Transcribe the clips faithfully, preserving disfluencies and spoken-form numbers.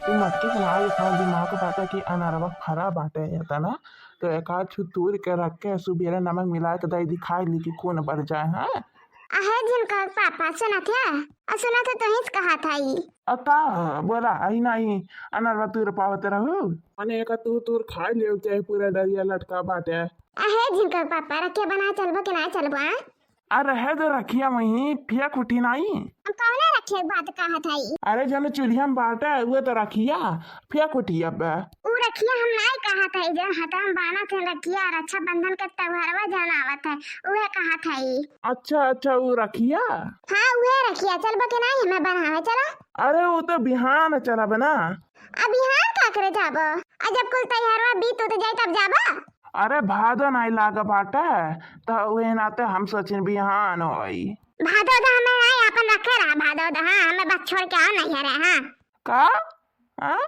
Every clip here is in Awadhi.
ई मटकी के नाई इतना दिमाग बाटे कि अनरवा फरा बाटे इतना, तो एक आध छू तूर के रख के सुबेरे नमक मिला के दे दी, खाई ली कि खून बढ़ जाए। हाँ, अहे जिनकर पापा सुनत है, और सुनत है तो ही कहा था ई। अ का ह? बोला, आई नाही, अनरवा तूर पावत रहू। मने एका तूर तूर खाई लेव चाहे पूरा डरिया लटका बाटे। अहे जिनकर पापा, रखिया बना चलबो कि ना चलबो, आ? अरे है तो रखिया वहीं फेंक उठी नाही। हम कौने रखिया के बात कहत हई? अरे जन चूल्हा में बाटे, उहे तो रखिया फेंक उठी अब। उ रखिया हम नाई कहत हई, जन हथवा में बान्हत है रखिया, रक्षाबंधन के त्योहारवा जन आवत है, उहे कहत हई। अच्छा, अच्छा, उ रखिया? हाँ, उहे रखिया। चलबो कि नाई हमें बनावे? चलो। अरे, उ तो बिहान चलब ना। अब बिहान का करे जाबो? आ जब कुल त्योहारवा बीत उत जाई तब जाबो? अरे, भादो नाई लाग बाटे, तो उहे नाते हम सोचिन बिहान होई। भादो तो हमें नाई, अपन रखे रहा भादो तो, हाँ, हमें बस छोड़ के आओ नहीं है रे, हाँ। का? हाँ?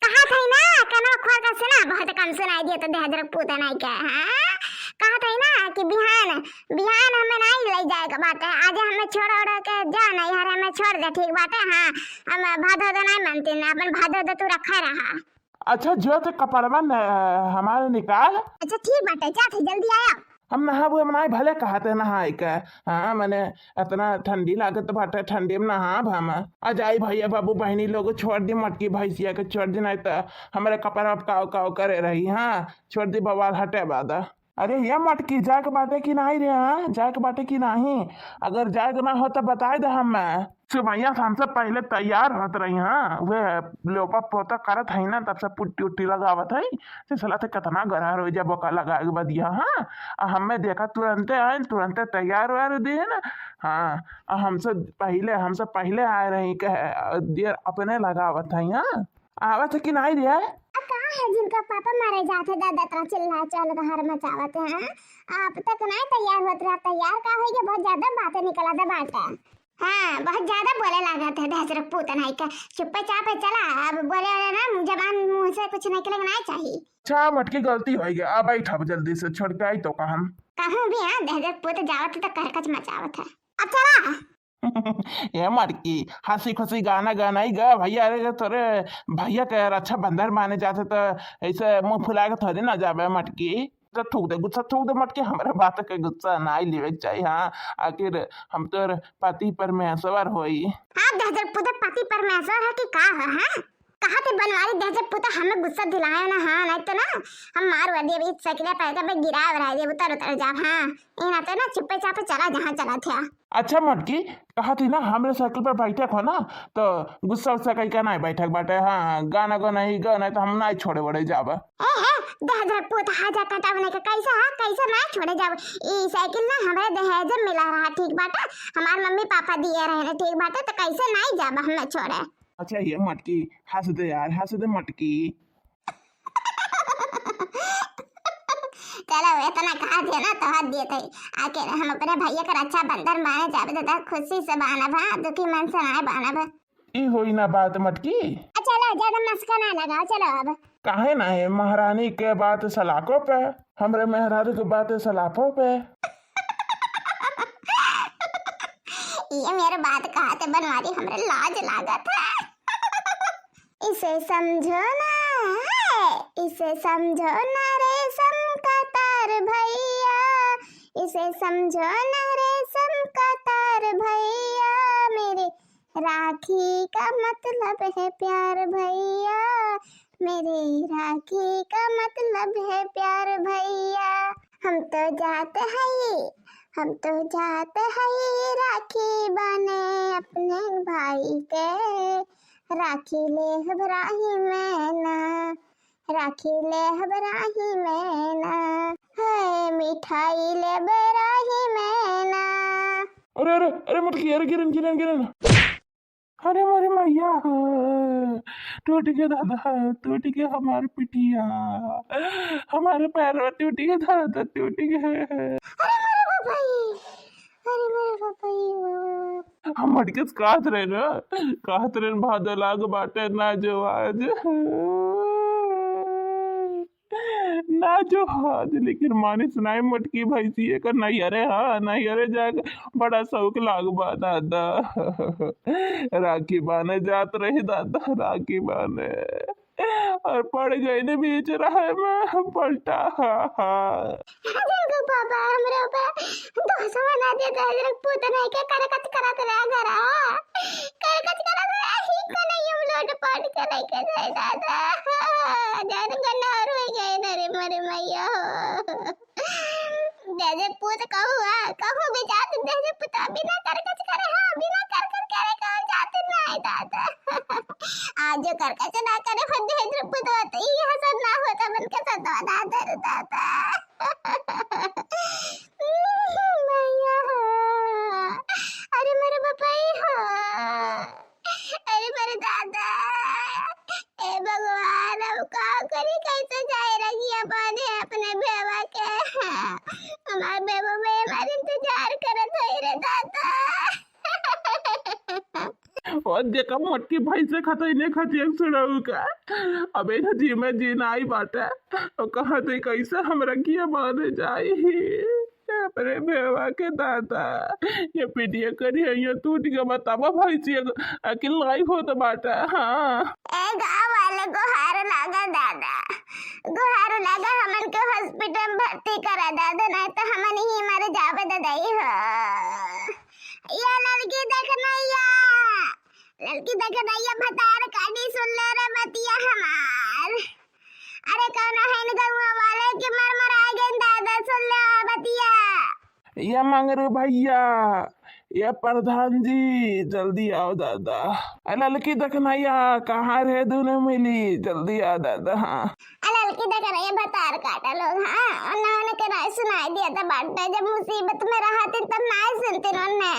कहा था ना, कनवा खोल कर सुना, बहुत कम सुनाई दिया तो दहजर पूत नाई के, हाँ? कहा था ना कि बिहान, बिहान हमें नाई ले जाए के बाटे, आज हमें छोड़ ओड़ के जा नहीं, हर हमें छोड़ दे, ठीक बाटे, हाँ? हम भादो तो नाई मानते ना, अपन भादो तो तू रखा रहा। अच्छा, जो ते कपड़वा न, हमारे निकाल। अच्छा, ठीक बाटे, जात है, जल्दी आया। हम नहाबो, हम नाई भले कहते नहाए के। हाँ, मने इतना ठंडी लागत बाटे, ठंडी में नहाब हम। आ जाई भैया, बाबू, बहिनी लोग, छोड़ दी मटकी भैंसिया के, छोड़ दी, नाई तो हमारे कपड़ा काव काव करे रही। हाँ, छोड़ दी, बवाल हटे बाद। अरे ये मटकी, जाए के बाटे कि नाई रे? हाँ, जाए के बाटे कि नाई? अगर जाए के ना हो तो बताए दे हमें। सुबैया से हमसे पहिले तैयार होत रही, हाँ, वे लोपा पोता करत है ना, तब से पुट्टी उट्टी लगावत है। से साला ते कितना गरहर हो जाबो का लगाए के बदिया, हाँ। आ हमें देखा तुरंते आइल, तुरंते तैयार वैयार दिन, हाँ। आ हमसे पहिले, हमसे पहिले आए रही कहे, देर अपने लगावत है, हाँ। आवत है कि नाई रे? आ का है जिनका पापा मारे जात है, दादा इतना चिल्ला चहल गहर मचावत है, हाँ? अब तक नाई तैयार होत रहा, तैयार का होई के बहुत ज्यादा बातें निकलत बाटे। हाँ, बहुत ज्यादा बोले लागत है, दहजर पूत नाई के। चुप्पे चापे चला, अब बोले वाले ना, जबान मुंह से कुछ निकले के नाई चाहिए। अच्छा, मटकी गलती होई गया, अब बैठ, अब जल्दी से छोड़ के आई तो का हम। कहूँ भी, हाँ, दहजर पूत जावत है तो करकच मचावत है। अब चला। ये मटकी, हंसी खुशी गाना गाना ही गा भैया, अरे तोरे भैया के रक्षाबंधन माने जाते तो ऐसे मुंह फुला के थोड़ी ना जाबे मटकी। तो थूक दे, गुस्सा थूक दे मटकी, हमरे बात के गुस्सा नाई लेवे के चाहिए। हाँ, आखिर हम तोर पति परमेश्वर होई। हाँ, दहजर पूत पति परमेश्वर है कि का है, हाँ? कहा थे बनवारी दहजर पूत हमें गुस्सा दिलाया ना, हाँ, नहीं तो ना हम मार वाली अभी साइकिल पे के गिरा रहा है, उतर उतर जा, हाँ, ये ना तो ना चुप्पे चापे चला जहाँ चला था। अच्छा मटकी, कहा थी ना हमरे साइकिल पर बैठे हो ना, तो गुस्सा उस्सा कहीं का नहीं बैठक बाटे। हाँ, गाना गाना ही गाना तो हम नहीं छोड़े बड़े जाब। ए, ए, दहजर पूत हाजा कटावने के कैसे, हाँ, कैसे ना छोड़े जाब? ई साइकिल ना हमरे दहेज में मिला रहा, ठीक बाटे, हमार मम्मी पापा दिए रहे, ठीक बाटे, तो कैसे नहीं जाब हमें छोड़े? अच्छा ये मटकी, हंस दे यार, हंस दे मटकी। चलो, इतना कहा दिया ना, तो हद दिए थे। आखिर हम अपने भैया का रक्षाबंधन माने जाबे, तो खुशी से बानब, हाँ, दुखी मन से ना बानब। ई होई ना बात मटकी। अच्छा, चलो, ज्यादा मस्का ना लगाओ, चलो अब। काहे ना है महारानी के बात सलाको पे, हमरे मेहरारू के बात सलाको पे। ये मेरे बात कहा थे बनवारी, हमरे लाज लागत है। इसे समझो ना, है, इसे समझो ना रेशम का तार भैया, इसे समझो ना रेशम का तार भैया, मेरे राखी का मतलब है प्यार भैया, मेरे राखी का मतलब है प्यार भैया। हम तो जात हई, हम तो जात हई राखी बने अपने भाई के, राखी लेहब राही में ना, राखी लेहब राही में ना, है मिठाई लेबे राही में ना। अरे, अरे, अरे, मटकी, अरे, गिरन, गिरन, गिरन। अरे, मोरी मैया हो, टूट गया दादा, टूट गया हमार पिठिया, हमारे पैरवा टूट गया दादा, टूट गया। अरे, मोरे बाबाई, अरे, मोरे बाबाई हो। हम मटकी से कहत रहे ना, कहत रहे भादो लाग बाटे ना जो आज। ना जो आज, लेकिन मानिस नाई मोटकी भैंसी एकर नैहरे, हाँ, नैहरे जाके बड़ा शौक लाग बा दादा। राखी बान्हे जात रही दादा, राखी बान्हे, और पड़ गई ने बीच राह में पलटा। हाँ, हाँ। देखो पापा, हमरे ऊपर दोषवा ना दे दे, जरा पूत नहीं के करकच करत रहा घरा। करकच करत रहा, ही को नहीं हम लोट पाट के लेके जाए दादा। जान गन्ना और हो गए ना रे मोरे मैया हो। जैसे पूत कहू, हाँ, कहू भी जात, जैसे पुता बिना करकच करे, हाँ, बिना करकच करे कहू जात नहीं दादा। आज जो करकच ना करे, फंदे इधर पुतवा तो ये हसन ना होता, मन के सतवा दादा रे दादा। मैया हो, अरे मेरे बपाई हो, अरे मेरे दादा, ए भगवान, अब का करी, कैसे जाए रखी अपन अपने बेवा के? हमार बेवा बेवा इंतजार करत होई रे दादा। और जेका मोटकी भैंसे खतई ने खतियन सुनाऊ का, अब एका जी में जी नाई बाटे, और कहाँ से कैसे हमरा किया बांधे जाई? अपने बेवा के दादा, ये पिटिया करी है, ये टूट के बतावा भैंसी, अकिल नाई होत बाटे। हाँ। ए गाँव वाले गोहार लागा दादा, गोहार लागा, हमन के हॉस्पिटल में भर्ती करा दादा, नहीं तो हमन ही मर जावे दादा ही हो। ये लड़की देख नैया, लड़की देख नैया भतार काटी, सुन ले रे बतिया हमार। अरे कौनो है न गौवा वाले के मर मर आ गए दादा, सुन ले बतिया। ये मंगरू भैया, ये प्रधान जी, जल्दी आओ दादा। ए ललकी देखनैया, कहाँ रहे दोनों मिली, जल्दी आ दादा। हाँ। ए ललकी देखनैया भतार काटा लोग, हाँ, उन्होंने के नाई सुनाई दिया था बाटे, जब मुसीबत में रहती तब नाई सुनती उन्होंने।